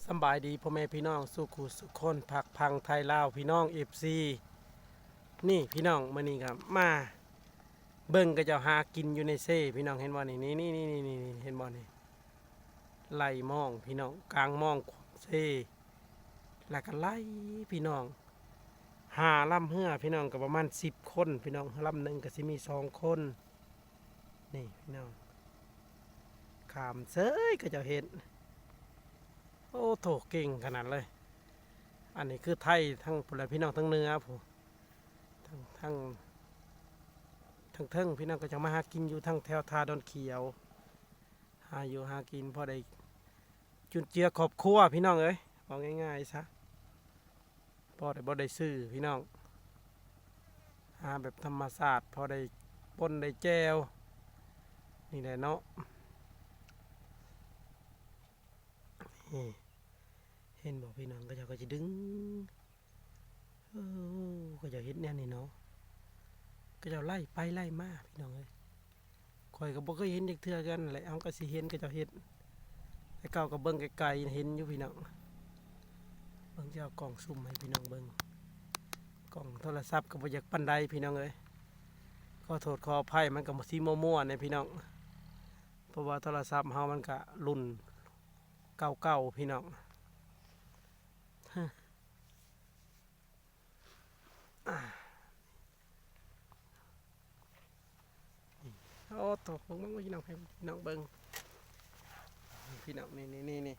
ສຳບາຍດີພໍ່ແມ່ພີ່ນ້ອງສູ່ຄູ່ສູ່ຄົນ ພັກພັງໄທລາວ ພີ່ນ້ອງເອັຟຊີ. ນີ້ພີ່ນ້ອງ ມື້ນີ້ກໍມາເບິ່ງເຂົາເຈົ້າຫາກິນຢູ່ໃນເຊ ພີ່ນ້ອງເຫັນບໍ່ນີ້? ນີ້ໆໆໆ ເຫັນບໍ່ນີ້? ໄລ່ມອງພີ່ນ້ອງ ກາງມອງຂວາງເຊ ແລ້ວກໍໄລ່ພີ່ນ້ອງ ຫ້າລຳເຮືອພີ່ນ້ອງ ກໍປະມານສິບຄົນພີ່ນ້ອງ ລຳໜຶ່ງກໍຊິມີສອງຄົນ. ນີ້ພີ່ນ້ອງ ຂ້າມເຊີຍ ເຂົາເຈົ້າເຮັດ ໂອ້ໂທ້ ເກັ່ງຂະໜາດເລີຍ. ອັນນີ້ຄືໄທທາງພຸ້ນແຫຼະພີ່ນ້ອງ ທາງເໜືອພຸ້ນ ທາງ ທາງ ທາງເທິງພີ່ນ້ອງ ເຂົາເຈົ້າມາຫາກິນຢູ່ທາງແຖວທ່າດອນຂຽວ ຫາຢູ່ຫາກິນພໍໄດ້ຈຸນເຈືອຄອບຄົວພີ່ນ້ອງເອີຍ ເວົ້າງ່າຍໆຊະ. ພໍໄດ້ບໍ່ໄດ້ຊື້ພີ່ນ້ອງ ຫາແບບທຳມະຊາດ ພໍໄດ້ປົ່ນໄດ້ແຈ່ວນີ້ແຫຼະເນາະ. ນີ້ ເຫັນບໍ່ພີ່ນ້ອງ ເຂົາເຈົ້າກໍຈະດຶງ ເອີ ເຂົາເຈົ້າເຮັດແນວນີ້ເນາະ ເຂົາເຈົ້າໄລ່ໄປໄລ່ມາພີ່ນ້ອງເອີຍ. ຂ້ອຍກໍບໍ່ເຄີຍເຫັນຈັກເທື່ອຄືກັນແຫຼະ ເຮົາກໍຊິເຫັນເຂົາເຈົ້າເຮັດ ແຕ່ເກົ່າກໍເບິ່ງໄກໆເຫັນຢູ່ພີ່ນ້ອງ. ເບິ່ງ ຊິເອົາກ້ອງຊູມໃຫ້ພີ່ນ້ອງເບິ່ງ ກ້ອງໂທລະສັບກໍບໍ່ຢາກປານໃດພີ່ນ້ອງເອີຍ. ຂໍໂທດຂໍອະໄພ ມັນກໍຊິມົວໆແດ່ພີ່ນ້ອງ ເພາະວ່າໂທລະສັບເຮົາມັນກໍລຸ້ນເກົ່າໆພີ່ນ້ອງ. ໂອ້ໂທ້ ເບິ່ງ ເບິ່ງ ພີ່ນ້ອງ ໃຫ້ພີ່ນ້ອງເບິ່ງ ພີ່ນ້ອງ ນີ້ໆ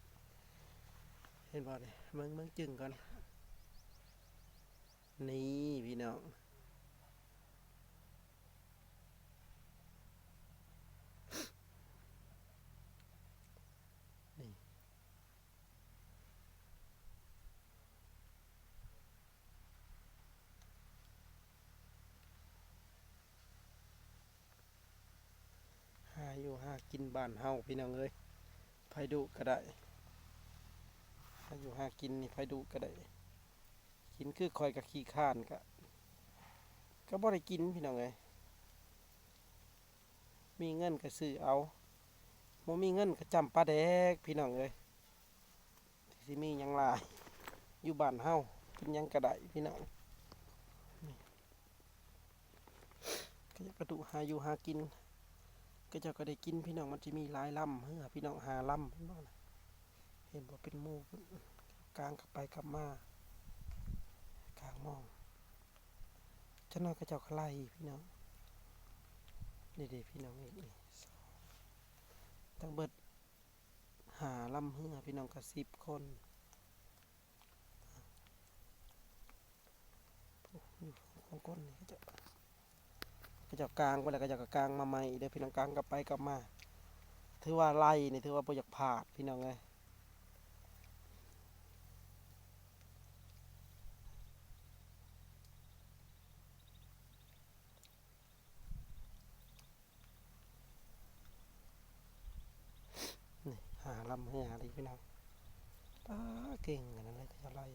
ໆ ເຫັນບໍ່ນີ້? ເບິ່ງ ເບິ່ງຈຶ້ງກ່ອນ ນີ້ພີ່ນ້ອງ ນີ້. ຫາຢູ່ຫາກິນບ້ານເຮົາພີ່ນ້ອງເອີຍ ໃຜດຸກໍໄດ້ ຫາຢູ່ຫາກິນນີ້ໃຜດຸກໍໄດ້ກິນ. ຄືຂ້ອຍກໍຂີ້ຄ້ານ ກະ ກໍບໍ່ໄດ້ກິນພີ່ນ້ອງເອີຍ. ມີເງິນກໍຊື້ເອົາ ບໍ່ມີເງິນກໍຈ້ຳປາແດກພີ່ນ້ອງເອີຍ. ຊິມີຫຍັງຫຼາຍ ຢູ່ບ້ານເຮົາກິນຫຍັງກໍໄດ້ພີ່ນ້ອງ. ນີ້ ເຂົາເຈົ້າກະດຸຫາຢູ່ຫາກິນ ເຂົາເຈົ້າກໍໄດ້ກິນພີ່ນ້ອງ. ມັນຊິມີຫຼາຍລຳເຮືອພີ່ນ້ອງ ຫ້າລຳ ເຫັນບໍ່ນະ? ເຫັນບໍ່ ເປັນໝູ່ພຸ້ນ ກາງກັບໄປກັບມາ ກາງມອງ. ຈັກໜ້ອຍເຂົາເຈົ້າກໍໄລ່ພີ່ນ້ອງ. ນີ້ເດ້ພີ່ນ້ອງ ອີກນີ້ ທັງເບິດຫ້າລຳເຮືອພີ່ນ້ອງ ກໍສິບຄົນ. ຢູ່ຂອງກົ້ນນີ້ ເຂົາເຈົ້າ ເຂົາເຈົ້າກາງໄປແລ້ວ ເຂົາເຈົ້າກໍກາງມາໃໝ່ອີກເດີພີ່ນ້ອງ ກາງກັບໄປກັບມາ. ຖືວ່າໄລ່ນີ້ ຖືວ່າບໍ່ຢາກພາດພີ່ນ້ອງເອີຍ. ນີ້ ຫາລຳເຮືອອີກພີ່ນ້ອງ. ປ້າ ເກັ່ງຂະໜາດນັ້ນເລີຍ ເຂົາເຈົ້າໄລ່.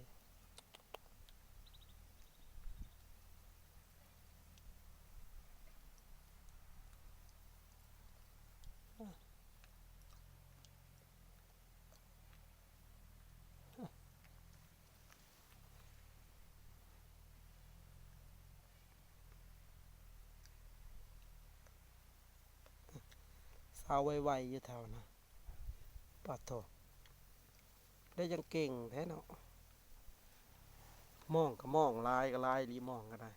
ສາວໄວໆຢູ່ແຖວນະ ປາໂທ້ ໄດ້ຈັ່ງເກັ່ງແທ້ເນາະ. ມອງກໍມອງ ຫຼາຍກໍຫຼາຍອີ່ຫຼີ ມອງກໍໄດ້.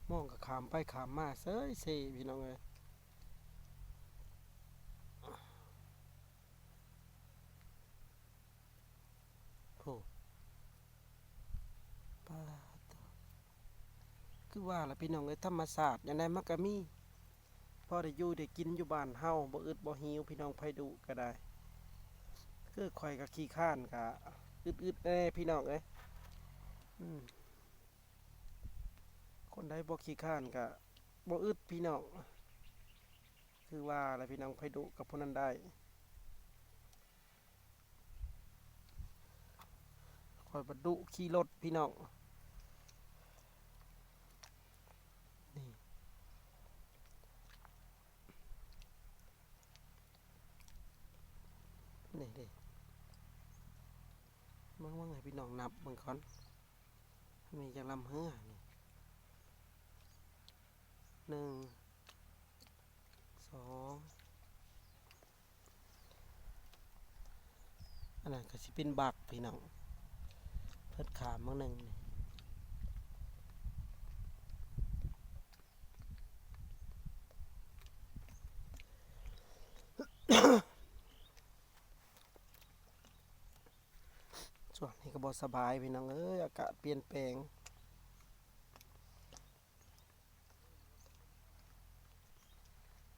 ມອງກໍຂ້າມໄປຂ້າມມາເສີຍເຊ ພີ່ນ້ອງເອີຍ. ໂອ້ ປາດໂທ້ ຄືວ່າລະພີ່ນ້ອງເອີຍ ທຳມະຊາດຫຍັງໃດມັນກໍມີ ພໍໄດ້ຢູ່ໄດ້ກິນຢູ່ບ້ານເຮົາ ບໍ່ອຶດບໍ່ຫິວພີ່ນ້ອງ ໃຜດຸກໍໄດ້. ຄືຂ້ອຍກໍຂີ້ຄ້ານ ກໍອຶດໆແດ່ພີ່ນ້ອງເອີຍ. ອືມ ຄົນໃດບໍ່ຂີ້ຄ້ານກໍບໍ່ອຶດພີ່ນ້ອງ. ຄືວ່າລະພີ່ນ້ອງ ໃຜດຸກັບຜູ້ນັ້ນໄດ້. ຂ້ອຍບັດດຸຂີ່ລົດພີ່ນ້ອງ ນີ້. ນີ້ເດ້ ເບິ່ງ ເບິ່ງໃຫ້ພີ່ນ້ອງນັບເບິ່ງກ່ອນ ມີຈັກລຳເຮືອນີ້ ໜຶ່ງ ສອງ ອັນນັ້ນກໍຊິເປັນບັກພີ່ນ້ອງ ເພິ່ນຂ້າມໝ່ອງໜຶ່ງນີ້. ຊ່ວງນີ້ກໍບໍ່ສະບາຍພີ່ນ້ອງເອີຍ ອາກາດປ່ຽນແປງ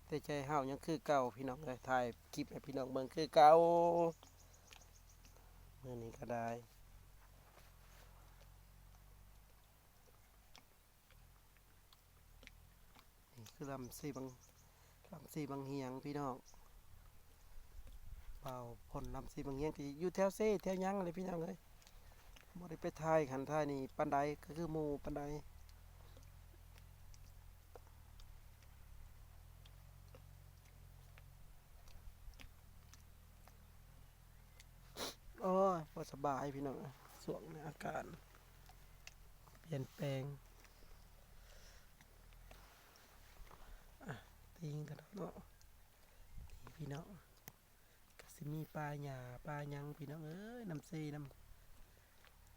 ແຕ່ໃຈເຮົາຍັງຄືເກົ່າພີ່ນ້ອງເອີຍ ຖ່າຍຄລິບໃຫ້ພີ່ນ້ອງເບິ່ງຄືເກົ່າ ມື້ນີ້ກໍໄດ້. ນີ້ຄືລຳເຊບັງ ລຳເຊບັງຮຽງພີ່ນ້ອງ ບ່າວພົນລຳເຊບັງຮຽງ ທີ່ຢູ່ແຖວເຊແຖວຫຍັງແຫຼະພີ່ນ້ອງເອີຍ ບໍ່ໄດ້ໄປຖ່າຍຫັ້ນຖ່າຍນີ້ປານໃດ ກໍຄືໝູ່ປານໃດ. ໂອ້ຍ ບໍ່ສະບາຍພີ່ນ້ອງເອີຍ ຊ່ວງນີ້ອາກາດປ່ຽນແປງ ອາ ຕີງກັນເນາະ ນີ້ພີ່ນ້ອງ ກໍຊິມີປ່າຫຍ້າປ່າຫຍັງພີ່ນ້ອງເອີຍ ນຳເຊນຳ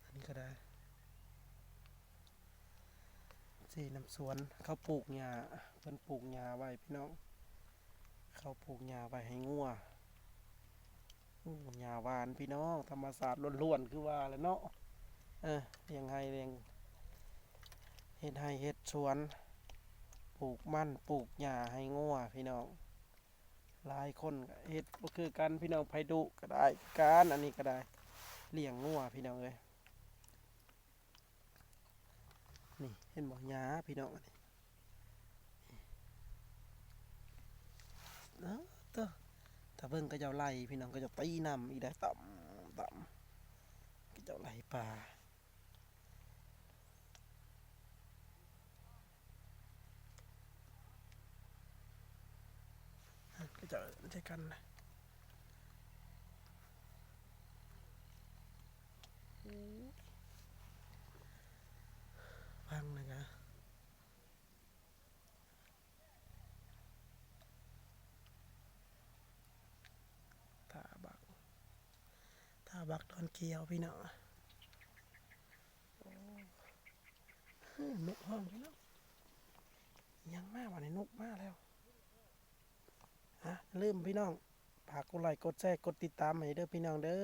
ອັນນີ້ກໍໄດ້ ເຊນຳສວນ ເຂົາປູກຫຍ້າ ເພິ່ນປູກຫຍ້າໄວ້ພີ່ນ້ອງ ເຂົາປູກຫຍ້າໄວ້ໃຫ້ງົວ. ໂອ້ ຫຍ້າຫວານພີ່ນ້ອງ ທຳມະຊາດລ້ວນໆ ຄືວ່າແຫຼະເນາະ ເອີ ລ້ຽງໄຮ່ລ້ຽງ ເຮັດໄຮ່ເຮັດສວນ ປູກມັນ ປູກຫຍ້າໃຫ້ງົວພີ່ນ້ອງ. ຫຼາຍຄົນກໍເຮັດບໍ່ຄືກັນພີ່ນ້ອງ ໃຜດຸກໍໄດ້ຄືກັນ ອັນນີ້ກໍໄດ້ ລ້ຽງງົວພີ່ນ້ອງເອີຍ. ນີ້ເຫັນບໍ່ ຫຍ້າພີ່ນ້ອງ ອັນນີ້ ເອີ ເຕີ ຖ້າເບິ່ງເຂົາເຈົ້າໄລ່ພີ່ນ້ອງ ເຂົາເຈົ້າຕີນ້ຳອີກໄດ໋ ຕ່ຳ ຕ່ຳ ເຂົາເຈົ້າໄລ່ປາ ເຂົາເຈົ້າເອີ້ນໃສ່ກັນນະ ຟັງນະກະ ຖ້າບັກ ຖ້າບັກດອນກ່ຽວພີ່ນ້ອງ ໂອ້ ນົກຮ້ອງພີ່ນ້ອງ ຫຍັງມາບາດນີ້ ນົກມາແລ້ວ. ອ່າ ຢ່າລືມພີ່ນ້ອງ ຝາກກົດໄລ ກົດແຊ ກົດຕິດຕາມໃຫ້ເດີພີ່ນ້ອງເດີ.